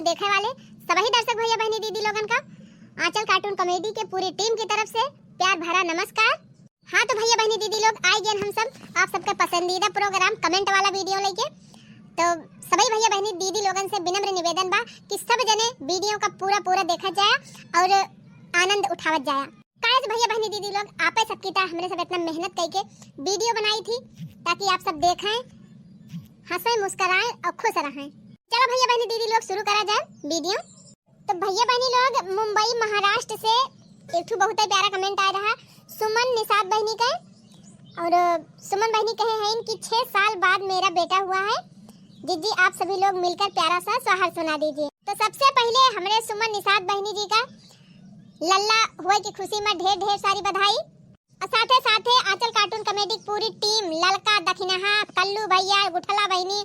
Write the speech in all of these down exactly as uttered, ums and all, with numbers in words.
देखे वाले सभी दर्शक भैया बहनी दीदी लोगन का आंचल कार्टून कॉमेडी के पूरी टीम की तरफ से प्यार भरा नमस्कार। हाँ तो भैया बहनी दीदी लोग, आइ गए हम सब आप सबका पसंदीदा प्रोग्राम कमेंट वाला वीडियो लेके। तो सभी भैया बहनी दीदी लोगन से विनम्र निवेदन बा कि सब जने वीडियो का पूरा पूरा देखा जाए और आनंद उठावत जाए। काहे से भैया बहनी दीदी लोग, आपे सबकी तरह हमरे सब इतना मेहनत करके वीडियो बनाई थी ताकि आप सब देखें, हंसें, मुस्कुराएं और खुश रहें। चलो भैया बहनी दीदी लोग, शुरू करा जाए वीडियो। तो भैया बहनी लोग, मुंबई महाराष्ट्र से एक ठो बहुत ही प्यारा कमेंट आया रहा सुमन निषाद बहनी का। और सुमन बहनी कहे हैं कि छह साल बाद मेरा बेटा हुआ है, जीजी आप सभी लोग मिलकर प्यारा सा सोहर सुना दीजिए। तो सबसे पहले हमरे सुमन निषाद बहनी जी का लल्ला हुए की खुशी में ढेर ढेर सारी बधाई। और साथे साथे आंचल कार्टून कॉमेडी की पूरी टीम, ललका, दखिनहा, कल्लू भैया, गुठला बहनी,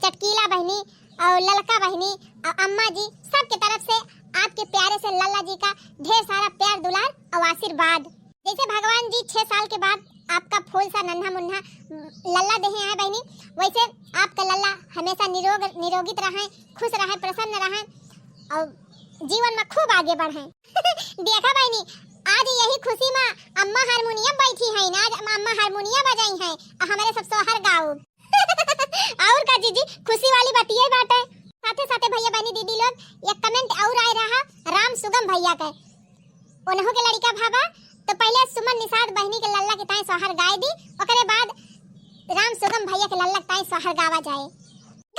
चटकीला बहनी और ललका बहनी और अम्मा जी, सबके तरफ से आपके प्यारे से लल्ला जी का ढेर सारा प्यार, दुलार और आशीर्वाद। जैसे भगवान जी छह साल के बाद आपका फूल सा नन्हा मुन्ना लल्ला देहे हैं बहनी, वैसे आपका लल्ला हमेशा निरोग निरोगित रहें, खुश रहें, प्रसन्न रहें और जीवन में खूब आगे बढ़ें। देखा बहनी, आज यही खुशी में अम्मा हारमोनियम बैठी हैं ना, आज अम्मा हारमोनियम बजाई हैं और हमारे सब सोहर गाओ। और का जीजी, खुशी वाली बात ये बात है। साथे साथे भैया बहनी दीदी लोग, एक कमेंट और आए रहा राम सुगम भैया के, उन्हों के लड़का भाबा। तो पहले सुमन निषाद बहनी के लल्ला के ताई सोहर गाए दी, ओकरे बाद राम सुगम भैया के लल्ला के ताई सोहर गावा जाए।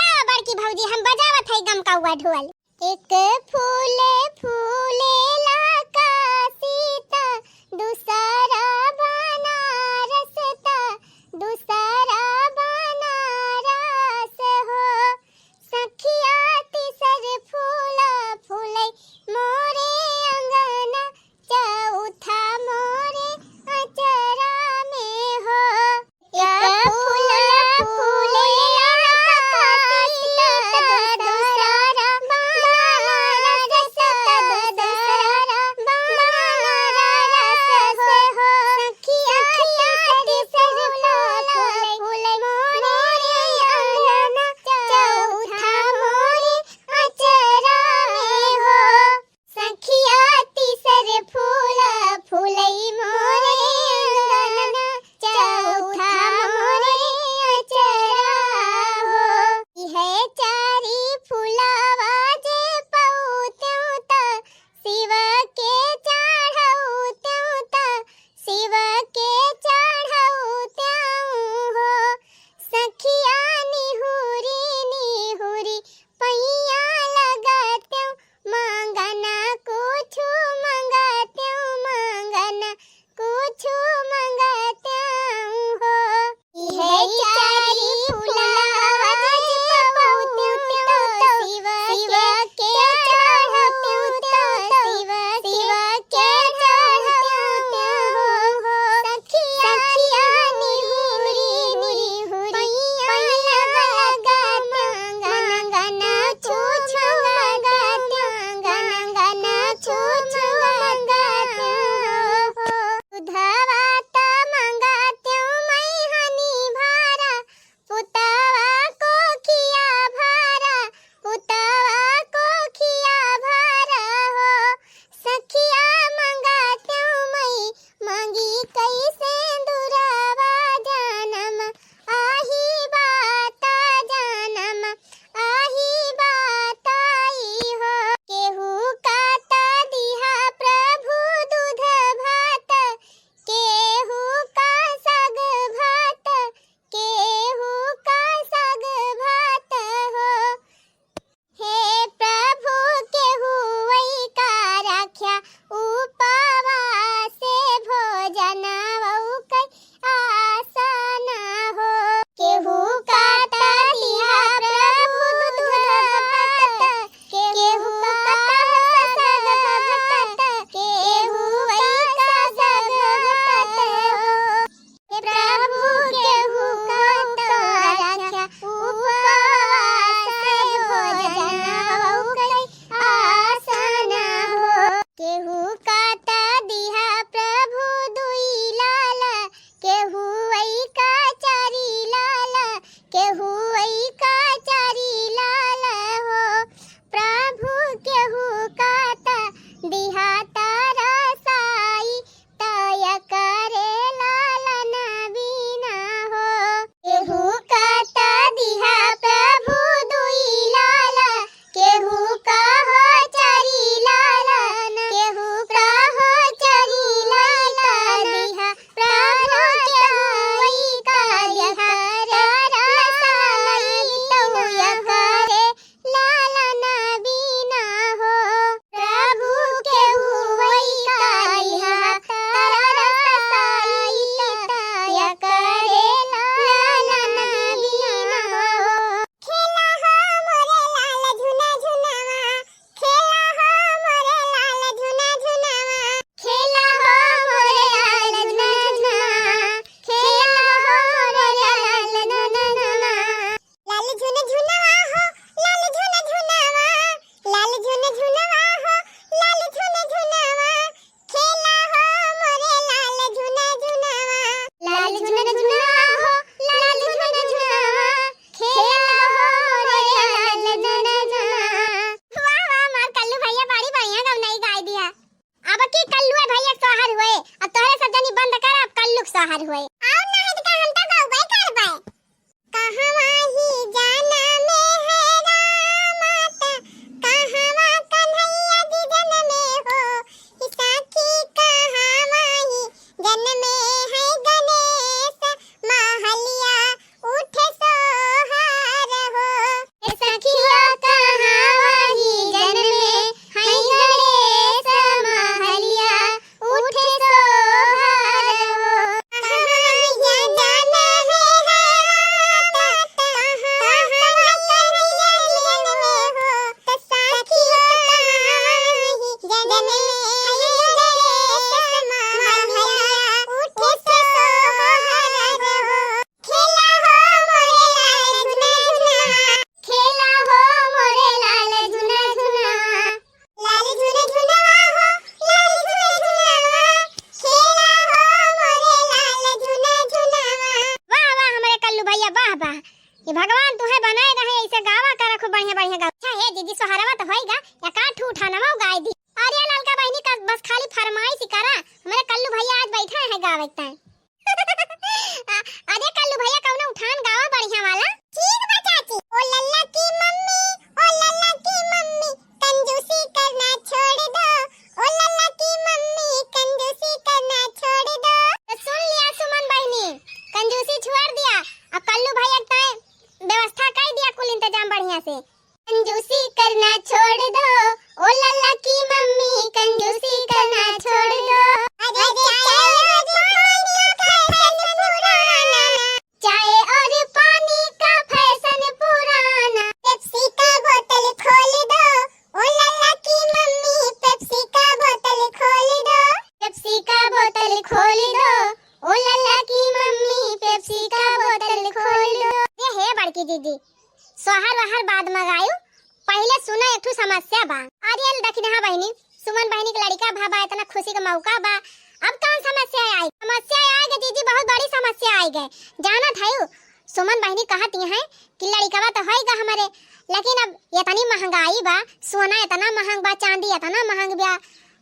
का बड़की भौजी, हम बजावत है गम का हुआ ढोल। एक फूल फूलेला काशी त दूसरा बनारस त दूसरा बनारस हो। सखिया तीसर फूला फूलै मोरे अंगना, चौथा मोरे अचरा में हो। एक फूल फूलेला काशी त दूसरा बनारस त दूसरा हाँ, तुहे बनाए रहे, ऐसे गावा करा, खूब बढ़िया बढ़िया गावा। अच्छा हे दीदी, सोहरवा तो होइगा, या का ठू उठानवा गाय दी। अरे ललका बहिनी का बस खाली फरमाइश करा, हमरे कल्लू भैया आज बैठा है गावे ताई। आ, अरे कल्लू भैया, कौनो उठान गावा बढ़िया वाला। ठीक बा चाची। ओ लल्ला की मम्मी, ओ लल्ला की मम्मी, कंजूसी करना छोड़ दो। ओ लल्ला की मम्मी, कंजूसी करना छोड़ दो। तो सुन लिया सुमन बहिनी, कंजूसी छोड़ दिया। अब कल्लू भैया ताई व्यवस्था कर दिया, कुल इंतजाम बढ़िया से। कंजूसी करना छोड़ दो, ओ लल्ला की मम्मी, कंजूसी करना छोड़ दो। अरे चाय और पानी का फैशन पुराना, चाय और पानी का फैशन पुराना। पेप्सी का बोतल खोल दो, ओ लल्ला की मम्मी, पेप्सी का बोतल खोल दो। पेप्सी का बोतल खोल दो, ओ लल्ला की मम्मी, पेप्सी का बोतल खोल दो। ये हे बड़की दीदी, सोहर वहर बाद में गायू, पहिले सुना एक ठो समस्या बा। अरे दखिनहा बहिनी, सुमन बहिनी के लड़िका भा बा, इतना खुशी का मौका बा, अब कौन समस्या आई? समस्या आई गए दीदी, बहुत बड़ी समस्या आई गए। जानत है सुमन बहिनी कहत ही हैं कि लड़िकवा तो होइगा हमरे, लेकिन अब इतनी महंगाई बा, सोना इतना महंग बा, चांदी इतना महंग बा,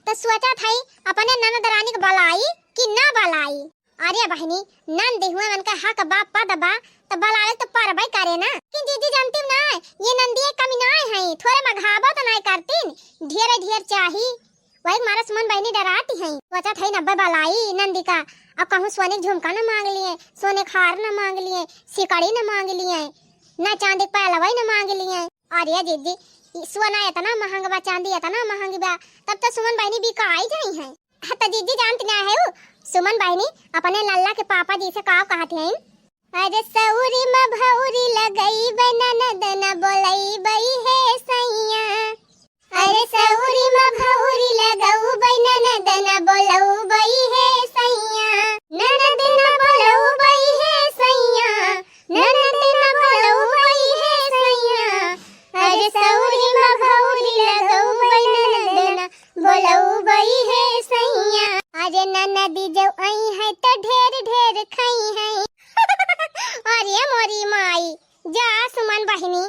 तो सोचत है अपने ननद रानी के बलाई कि ना बलाई। अरे बहिनी, नंदी हुए उनका हक बा, पद बा, तो बलावे तो परबे करे ना। लेकिन दीदी जानती ना, ये नंदिये कमी ना है, थोड़े मघाबो तो ना करतीन, ढेरे ढेर चाही। वही मारा सुमन बहिनी डराती हैं, सोचत है नब्बे बलाई नंदी का, अब कहूँ सोने के झुमका न मांग लिए, सोने के हार न मांग लिए, सिकड़ी न मांग लिए, न चांदी के पहलवाई न मांग लिए। अरे दीदी, ई सोना इतना महंग बा, चांदी इतना महंग बा, तब तो सुमन बहिनी बिकाई जाई हैं। हाँ, तो जीजी जानत ना है उ, सुमन बहिनी अपने लल्ला के पापा जी से का कहत हैं? अरे सौरी म भौरी लगई बे ननद न बोलई बई हे सैया। अरे सौरी म भौरी लगऊ बे ननद न बोलऊ बई हे सैया। ननद न बोलऊ बई हे सैया। ननद न बोलऊ बई हे सैया। अरे सौरी म भौरी लगऊ बई ननद न बोलऊ बई हे सैया। अरे ननदी जब आई है तो ढेर ढेर खाई है। अरे मोरी माई, जा सुमन बहिनी।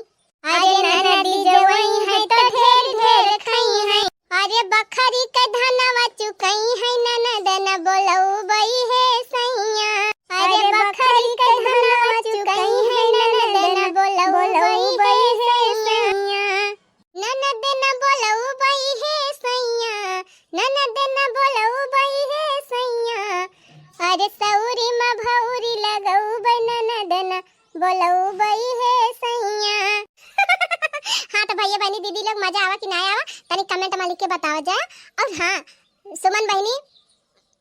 अरे ननदी जब आई है तो ढेर ढेर खाई है। अरे बखरी के धनवा चुकई है ननद न बोलऊ बई हे सैया। अरे बखरी के धनवा चुकई है ननद न बोलऊ बई हे सैया। ननद न बोलऊ बई हे सैया, ननद न बोलऊ बई हे सैया। अरे सौरी म भौरी लगऊ बई ननद न बोलऊ बई हे सैया। हाँ तो भैया बहिनी दीदी लोग मजा आवा कि ना आवा, तनी comment में लिख के बतावा जाए। और हाँ सुमन बहिनी,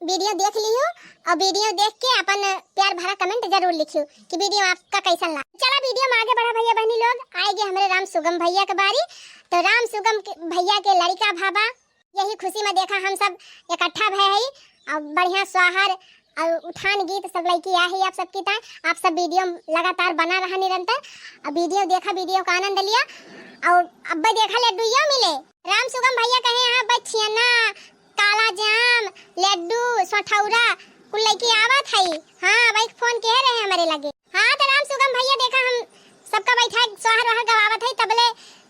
video देख लियो और video देख के अपन प्यार भरा comment जरूर लिखियो कि video आपका कैसन लगा। चला video में आगे बढ़ा भैया बहिनी लोग, आएगे हमरे राम सुगम भैया के बारी। तो राम सुगम के, भैया के लड़िका भा बा, यही खुशी में देखा हम सब इकट्ठा भए हई और बढ़िया सोहर और उठान गीत सब लइके आए हई आप सबकी ताईं। आप सब video में लगातार बना रहा निरंतर, और video देखा, video का आनंद लिया। और अब देखा लड्डू यो मिले, राम सुगम भैया कहे यहाँ बा छियना, काला जाम, लड्डू, सोठौरा कुल लइके आवत हई। हाँ, वही phone किहे रहे हमरे लगे। हाँ, तो राम सुगम भैया देखा हम सबका बैठा सोहर वहर गवावत हई, तबले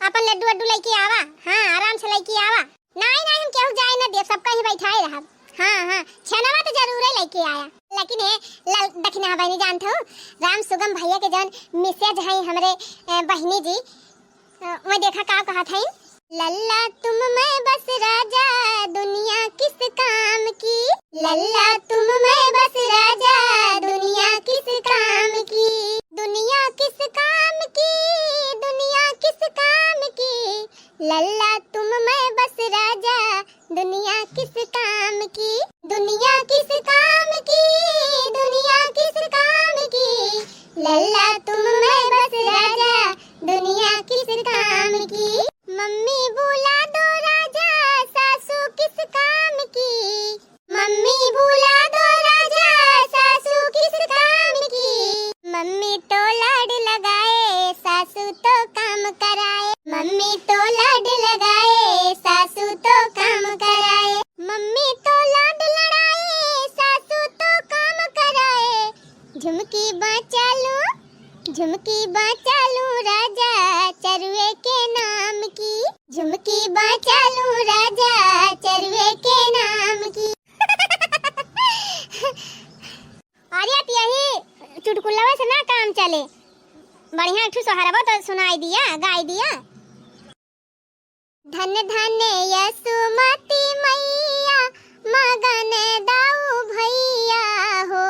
अपन लड्डू वड्डू लइके आवा। हाँ, आराम से लइके आवा। नाई, नाई, हम केहू जाए ना देब, सबका ही बैठाए रहब। हाँ, हाँ, छेनवा तो जरूरे लइके आया। लेकिन हे लाल दखिना बहिनी जानत हो, राम सुगम भैया के जौन message है हमरे, ए, बहिनी जी, अ, मैं देखा का कहत हईं। लल्ला तुम मैं बस राजा, दुनिया किस काम की। लल्ला तुम मैं बस राजा, दुनिया किस काम की। दुनिया किस काम की, दुनिया किस काम की। लल्ला तुम मैं बस राजा, दुनिया किस काम की। दुनिया किस काम की, दुनिया किस काम की। लल्ला तुम मैं बस राजा, दुनिया किस काम की। मम्मी बुला दो राजा, सासू किस काम की। मम्मी बुला दो राजा, सासू किस काम की। मम्मी तो लाड लगाए, सासू तो काम कराए। मम्मी तो लाड लगाए, सासू तो काम कराए। मम्मी तो लाड लड़ाए, सासू तो काम कराए। झुमकी बाँचा लो, झुमकी बाँचा लो। बचा लूं राजा चरवे के नाम की। अरे, त यही चुटकुलवा से ना काम चले, बढ़िया एक ठो सोहरवा तो सुनाई दिया, गाई दिया। धन धन यशोमती मैया, मगन दाऊ भैया हो।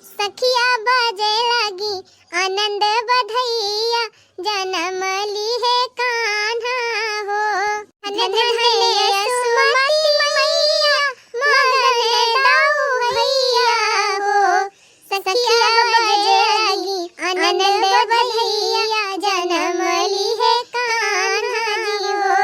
सखिया बजे लगी आनंद बधैया, जनम लिहे कान्हा हो। धन धन यशोमती मैया, मगन दाऊ भैया हो। सखिया बजे लगी आनंद बधैया, जनम लिहे कान्हा जी हो।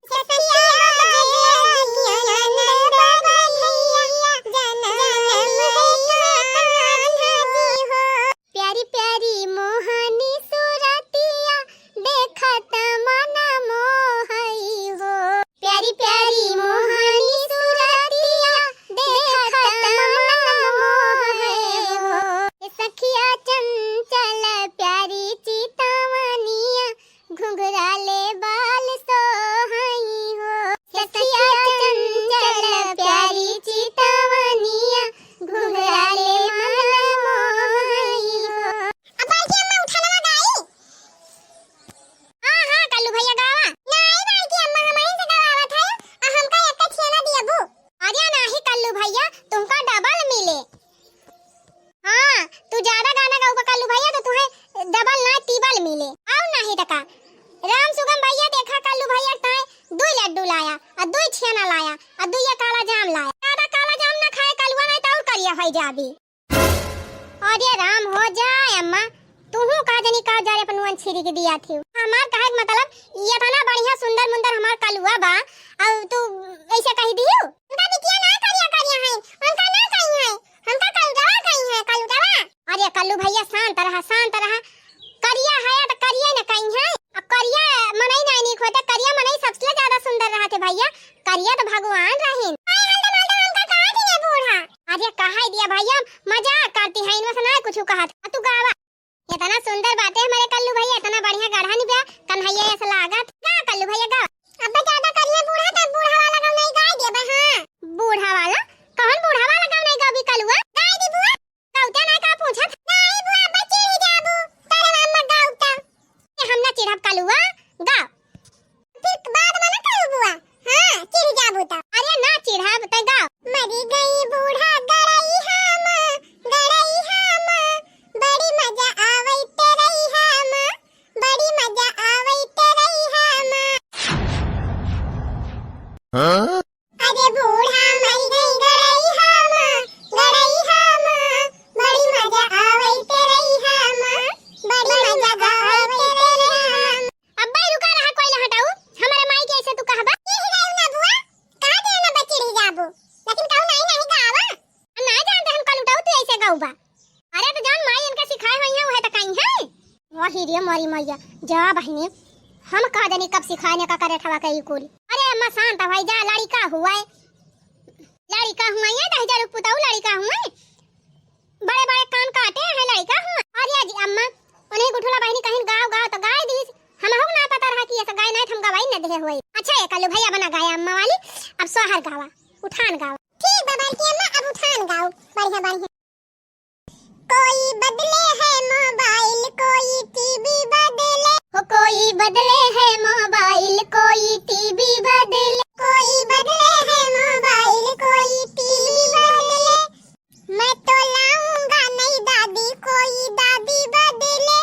सखिया बजे लगी आनंद बधैया, जनम लिहे कान्हा जी हो। प्यारी प्यारी मोहनी सूरतिया, देखत मन मोहई हो। प्यारी प्यारी मोहनी सूरतिया, देखत मन मोहई हो। ए सखिया चंचल प्यारी चितवनिया, घुंघराले बाल सोहई हो। सखिया चंचल प्यारी चितवनिया, घुंघराले मन मोहई हो। अब बड़की अम्मा उठलवा गाई। हाँ, हाँ, कल्लू भैया गावा। नाई बड़की अम्मा, हमरे से गवावत है, आ हमका एक छेना दियबू। अरे नाही कल्लू भैया, तुमका डबल मिले। हाँ, तू ज्यादा गाना गाउबा कल्लू भैया, तो तुहे डबल ना टिबल मिले। और नाही त का, राम सुगम भैया देखा कल्लू भैया ताए दुई लड्डू लाया, आ दुई छेना लाया, आ दुई काला जाम लाया। ज्यादा काला जाम ना खाए कलुआ, नहीं तो और करिया होई जाबी। अरे राम हो जाए अम्मा, तुहू का जनी का जारे अपन मुअन छिड़क दिया थी। हमार कहे के मतलब, ये इतना बढ़िया सुंदर मुंदर हमार कलुआ बा, और तू ऐसे कह दियो। उनका बिटिया ना करिया करिया है, उनका ना कही है, हमका कलुटवा कही है, कलुटवा। अरे कल्लू भैया शांत रहा, शांत रहा। करिया है तो करिया न कही है। अब करिया मनई नहीं निक होते, करिया मनई सबसे ज्यादा सुंदर रहते भैया। करिया तो भगवान रहीन। अरे हल्दम हल्दम हमका कहा थी रे बूढ़ा। अरे कहा दिया भैया, मजाक करती है, इनमें से ना कुछ कहा था। तू गावा। इतना सुंदर बाटे हमारे कल्लू भैया, इतना बढ़िया गढ़न बा, कन्हैया ऐसा लागत। गा कल्लू भैया गा। अब ज्यादा करिया बूढ़ा तो बूढ़ा वाला गाँव नहीं गाय देबे, हाँ। बूढ़ा वाला? कौन बूढ़ा वाला गाँव नहीं गाबी कलुआ? गाय दी बुआ। कौता ना का पूछत? नहीं बुआ, अब चिढ़ जाबू, तेरे मामा गाउता। ए, हम ना चिढ़ब कलुआ, गाओ। फिर बाद में ना करू बुआ। हाँ, चिढ़ जाबू त। अरे ना चिढ़ब, तै गाओ। मरी गई बूढ़ा गड़ई हम, गड़ई हम, बड़ी मजा आवैत रही हम, बड़ी मजा आवैत रही हम। हाँ? अरे बूढ़ा मर गई गड़ई हम, गड़ई हम, बड़ी मजा आवैत रही हम, बड़ी मजा आवैत रही हम। अब्बे रुका रहा, कोई ना हटाऊ, हमारे माई के ऐसे तू कहबा। ये ही गायब ना बुआ, कहा दे ना बच्ची रह जाबू, लेकिन कहू नहीं नहीं गावा। हम ना जानते हम कलुटऊ तू ऐसे गाऊबा। अरे तो जौन माई इनके सिखाए होई है, वह तो कहीं है। वही रे मोरी मैया, जा बहिनी, हम कह देनी कब सिखाए ने का करे ठवा के ई कुल। अरे अम्मा शांत भाई जा, लड़िका हुआ है, लड़िका हुआ है, दस हजार पुताऊ लड़िका हुआ है, बड़े बड़े कान काटे हैं लड़िका हुआ। अरे जी अम्मा, उन्हीं गुठुला बहिनी कहीं गाओ गाओ तो गाय दी, हम हो ना पता रहा कि ऐसा गाय नहीं, हम गवाई न दे हुए। अच्छा ये कल्लू भैया बना गाया अम्मा वाली, अब सोहर गावा, उठान गावा। ठीक बा बड़की अम्मा, अब उठान गाओ, बढ़िया बढ़िया। कोई बदले है मोबाइल, कोई टीवी बदले। हो कोई बदले है मोबाइल, कोई टीवी बदले। कोई बदले है मोबाइल, कोई टीवी बदले। मैं तो लाऊंगा नई दादी, कोई दादी बदले।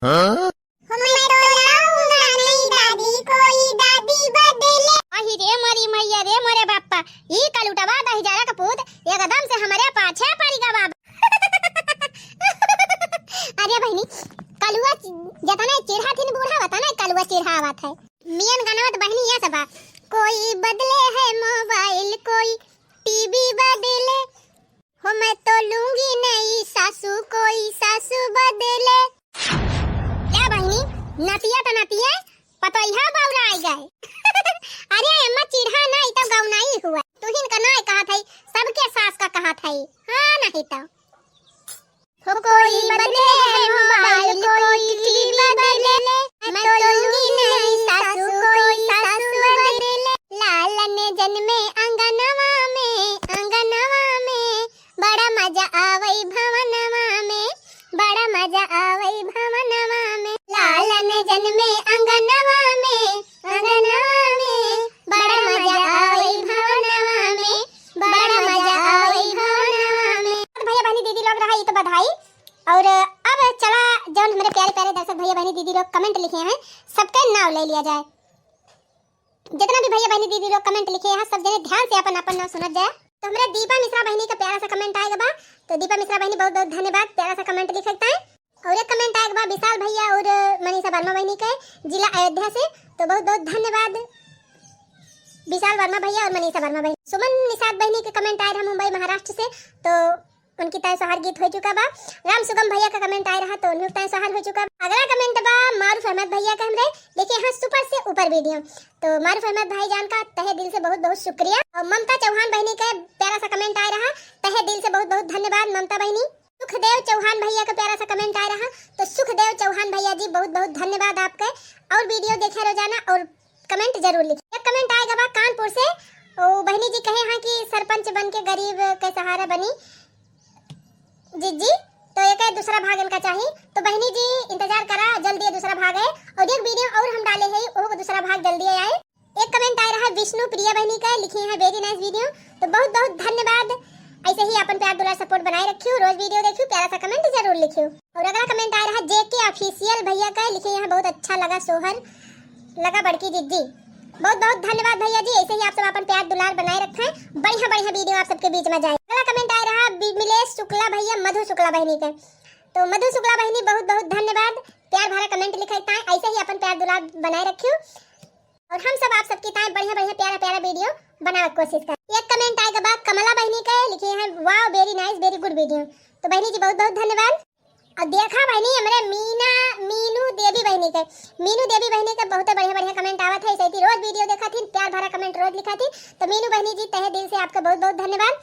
हाँ? हो मैं तो लाऊंगा नई दादी, कोई दादी बदले। अही रे मोरी मैया रे मोरे बापा, ई कलुटवा दहिजरा का पूत एकदम से हमरे पाछे पड़ गवा बाबा। अरे बहिनी, कलुआ जतना चिढ़ा थिन बूढ़ा, वतना कलुआ चिढ़ावत है। मियन गनवत बहिनी ये सब बा। कोई बदले है मोबाइल, कोई टीवी बदले, हो मैं तो लूंगी नई सासू, कोई सासू बदले। या बहिनी, नतिया त नतिया, पतोहिया बौराई गए। अरे अम्मा चिढ़ा ना, ई तो गौनाई हुआ। तुहिन का ना कहत है, सबके सास का कहत है। हाँ नहीं तो। हो कोई बदले है मोबाइल, कोई टीवी बदले, मैं तो लूंगी नई सासू, कोई सासू बदले। में अंगनवा में, अंगनवा में, बड़ा मजा आवे भवनवा में, बड़ा मजा आवे भवनवा में। तो भैया बहनी दीदी लोग रहा, ई तो बधाई। और अब चला, जौन हमरे प्यारे प्यारे दर्शक भैया बहनी दीदी लोग comment लिखे हैं, सबके नाव ले लिया जाए। जितना भी भैया बहनी दीदी लोग comment लिखे हैं, सब जने ध्यान से अपन अपन नाव सुनत जाए। तो हमरे दीपा मिश्रा बहनी का प्यारा सा comment आएगा बा। तो दीपा मिश्रा बहनी बहुत बहुत धन्यवाद, प्यारा सा comment लिखे है। और एक comment आएगा बा विशाल भैया और मनीषा वर्मा बहनी के, जिला अयोध्या से। तो बहुत बहुत धन्यवाद विशाल वर्मा भैया और मनीषा वर्मा बहनी। सुमन निषाद बहनी के comment आए रहा मुंबई महाराष्ट्र से। तो उनकी तय सोहर गीत हो चुका बा। राम सुगम भैया का comment आए रहा, तो उन्हें तय सोहर हो चुका बा। अगला comment बा मारूफ अहमद भैया का हमरे, देखिए हाँ, super से ऊपर video। तो मारूफ अहमद भाईजान का तहे दिल से बहुत बहुत शुक्रिया। और ममता चौहान बहनी के प्यारा सा comment आए रहा, तहे दिल से बहुत बहुत धन्यवाद ममता बहनी। सुखदेव चौहान भैया का प्यारा सा comment आए रहा, तो सुखदेव चौहान भैया जी बहुत बहुत धन्यवाद आपके। और video देखे रोजाना और comment जरूर लिखे। एक comment आएगा बा कानपुर से, ओ बहनी जी कहे हैं कि सरपंच बन के गरीब के सहारा बनी। जी जी, तो एक है दूसरा भाग इनका चाहिए। तो बहनी जी इंतजार करा, जल्दी ये दूसरा भाग है। और एक video और हम डाले हैं, वो दूसरा भाग जल्दी आए। एक comment आए रहा विष्णु प्रिया बहनी का, लिखे हैं very nice video। तो बहुत बहुत धन्यवाद, ऐसे ही अपन प्यार दुलार support बनाए रखियो, रोज video देखियो, प्यारा सा comment जरूर लिखियो। और अगला comment आए रहा जेके ऑफिशियल भैया का, लिखे हैं बहुत अच्छा लगा सोहर, लगा बड़की जिज्जी। बहुत बहुत धन्यवाद भैया जी, ऐसे ही आप सब अपन प्यार दुलार बनाए रखें, बढ़िया बढ़िया video आप सबके बीच में जाए। अगला comment आए रहा बि-, मिलेश शुक्ला भैया, मधु शुक्ला बहनी के। तो मधु शुक्ला बहनी बहुत बहुत धन्यवाद, प्यार भरा comment लिखे ताए, ऐसे ही अपन प्यार दुलार बनाए रखियो। और हम सब आप सबकी ताए बढ़िया बढ़िया प्यारा प्यारा video बनावे के कोशिश कर। एक comment आएगा बा कमला बहनी के, लिखे हैं wow, very nice, very good video। तो बहनी जी बहुत बहुत धन्यवाद। और देखा बहनी हमरे मीना, मीनू देवी बहनी के, मीनू देवी बहनी के बहुत बढ़िया बढ़िया comment आवत है, ऐसे ही रोज video देखा थी, प्यार भरा comment रोज लिखा थी। तो मीनू बहनी जी तहे दिल से आपका बहुत बहुत धन्यवाद।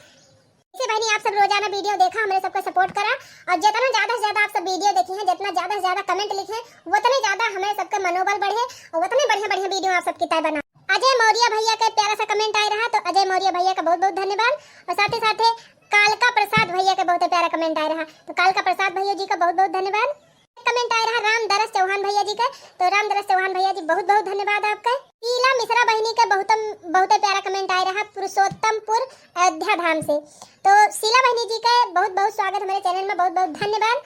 ऐसे बहनी आप सब रोजाना video देखा, हमरे सबको support करा और जितना ज्यादा से ज्यादा आप सब video देखी हैं, जितना ज्यादा से ज्यादा comment लिखे, उतने ज्यादा हमरे सबका मनोबल बढ़े और उतने बढ़िया बढ़िया video आप सबकी तय बना। अजय मौर्य भैया के प्यारा सा comment आए रहा, तो अजय मौर्य भैया का बहुत बहुत धन्यवाद। और साथे साथे कालका प्रसाद भैया के बहुत प्यारा comment आए रहा, तो कालका प्रसाद भैया जी का बहुत बहुत धन्यवाद। Comment आए रहा राम दरस चौहान भैया जी का, तो राम दरस चौहान भैया जी बहुत बहुत धन्यवाद आपका। शीला मिश्रा बहनी का बहुत बहुत प्यारा comment आए रहा पुरुषोत्तमपुर अयोध्या धाम से। तो शीला बहनी जी का बहुत बहुत स्वागत हमारे channel में, बहुत बहुत धन्यवाद।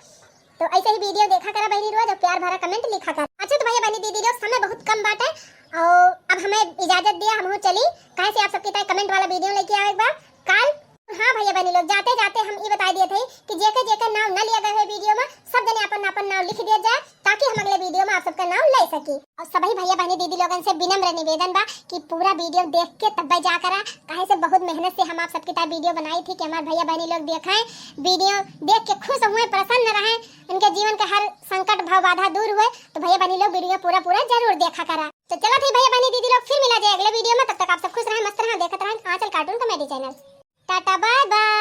तो ऐसे ही video देखा करा बहनी रोज और प्यार भरा comment लिखा करा। अच्छा तो भैया बहनी दीदी लोग समय बहुत कम बाटे और अब हमें इजाजत दिया, हम चली, काहे से आप सबकी तरह comment वाला video लेके आवे एक बार काल। हाँ भैया बहनी लोग, जाते जाते हम ई बताई दिए थे कि जेके जेके नाव न लिया गए है video में, सब जने अपन अपन नाव लिख दिया जाए ताकि हम अगले video में आप सबका नाव ले सकी। और सभी भैया बहनी दीदी लोगन से विनम्र निवेदन बा कि पूरा video देख के तब्बे जा करा, काहे से बहुत मेहनत से हम आप सबकी तरह video बनाई थी कि हमारे भैया बहनी लोग देखें, video देख के खुश हुए, प्रसन्न रहें, उनके जीवन के हर संकट भाव बाधा दूर हुए। तो भैया बहनी लोग video पूरा पूरा जरूर देखा करा। तो चला थी भैया बहनी दीदी लोग, फिर मिला जाए अगले video में, तब तक आप सब खुश रहें, मस्त रहें, देखत रहें आंचल cartoon comedy channel। टाटा bye bye।